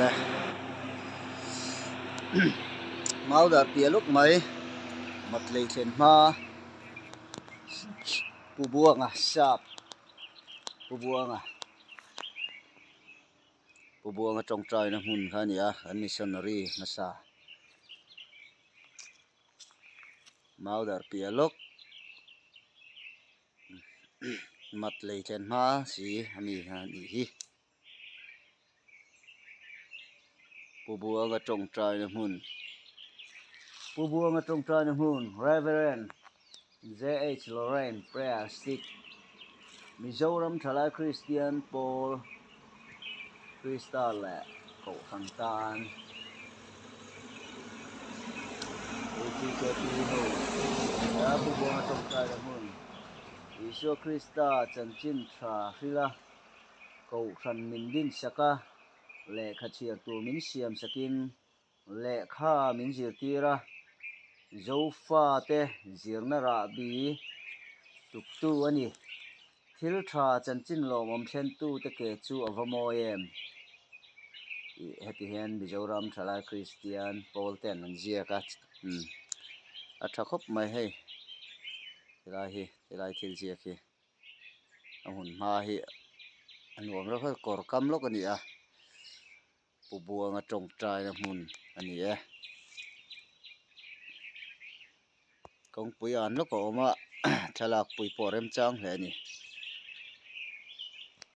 E mau dar piah lawk mai mat lei thlen hma Pu Buanga sap Pu Buanga Pu Buanga tawngtaina hmun kha a ni a an missionary hmasa mau dar piah lawk mat lei thlen hma si a mi kha a nih hi. Pu Buanga tawngtaina hmun Pu Buanga tawngtaina hmun Rev JH Lorraine Prayer Stick Mizoram Thalai Kristian Pawl Krista leh Kohhran tan ATKP ho Pu Buanga tawngtaina hmun Isua Krista chanchin tha hrila Kohhran min dinsak a, lehkha chhiar tur min siam sakin lehkha min zirtir a, Zofate zirna rahbi tuktu a ni. Thil tha chanchin lawmawm thlentute ke chu a va mawi em? Tih heti hian Mizoram Thalai Kristian pawl ten an ziak a, a tha khawp mai hei helai hi helai thil ziak hi. A hun hma hi a nuam reuh hle kawr kam lawk a ni a pu buanga tawngtaina hmun a ni e kawngpui an lawk a awm a thlalak pui pawh a remchang hle a ni.